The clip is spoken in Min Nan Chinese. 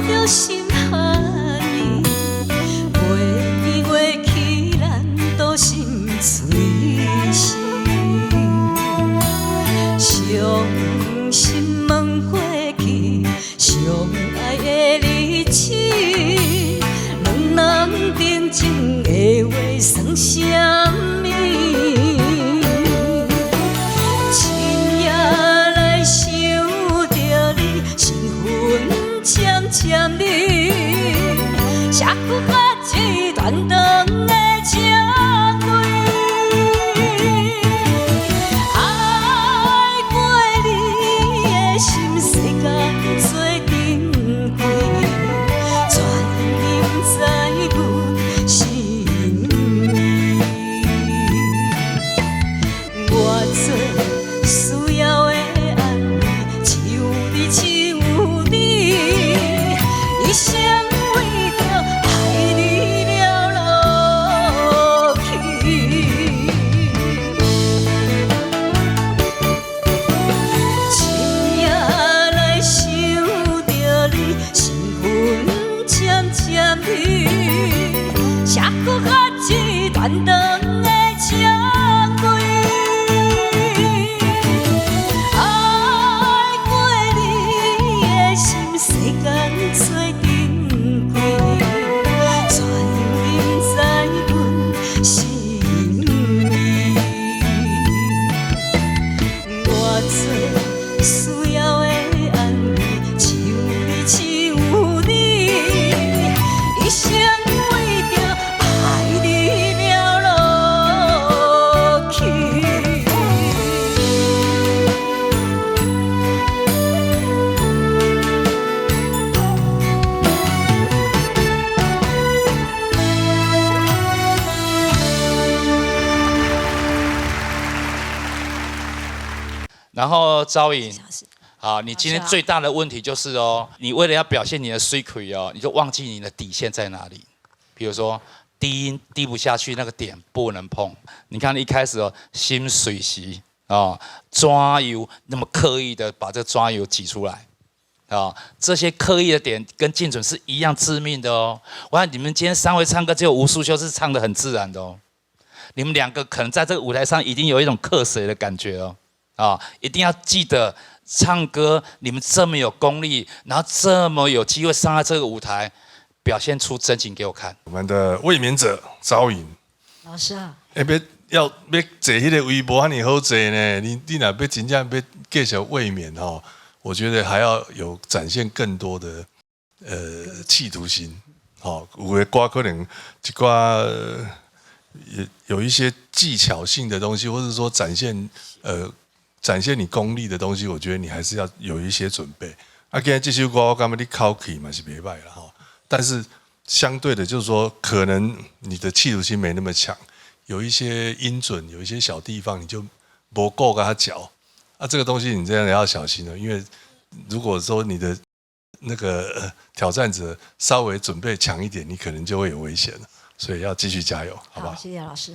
著心寒意，月圓月去難渡心碎時。傷心問過去，相愛的日子，兩人定情的話算啥物？深夜來想著你，身份漸漸美，寫句較一段長的情話。愛過你的心，世間做珍貴，全忍在阮心裡。我最需要的安慰，只有你，只有你，一生為著愛你了落去。深夜來想著你，身份漸漸美，寫句較一段長的情話。愛過你的心，世間最珍貴，全忍在阮心裡。我最需要的安慰，只有你，只有你，一生為著愛你了落去。然後昭穎，老師，好，你今天最大的問題就是哦，你為了要表現你的水氣哦，你就忘記你的底線在哪裡。比如說低音低不下去，那個點不能碰。你看一開始哦，心碎時哦，抓油那麼刻意的把這抓油擠出來啊，這些刻意的點跟進準是一樣致命的哦。我看你們今天三位唱歌，只有吳淑修是唱得很自然的哦。你們兩個可能在這個舞台上一定有一種克誰的感覺哦。啊，一定要記得唱歌，你們這麼有功力，然後這麼有機會上到這個舞台，表現出真情給我看。我們的衛冕者昭穎，老師啊，欸，欲要坐彼个位無遐爾好坐呢。你若欲真正欲繼續衛冕吼，我覺得還要有展現更多的企圖心。吼，有的歌可能一寡也有一些技巧性的東西，或者說展現你功力的東西，我覺得你還是要有一些準備。啊，今日這首歌我感覺你口氣嘛是袂䆀啦吼，但是相對的，就是說可能你的企圖心沒那麼強，有一些音準，有一些小地方你就無顧共它絞。啊，這個東西你這樣也要小心了，因為如果說你的那個挑戰者稍微準備強一點，你可能就會有危險了。所以要繼續加油，好不好？好，謝謝老師。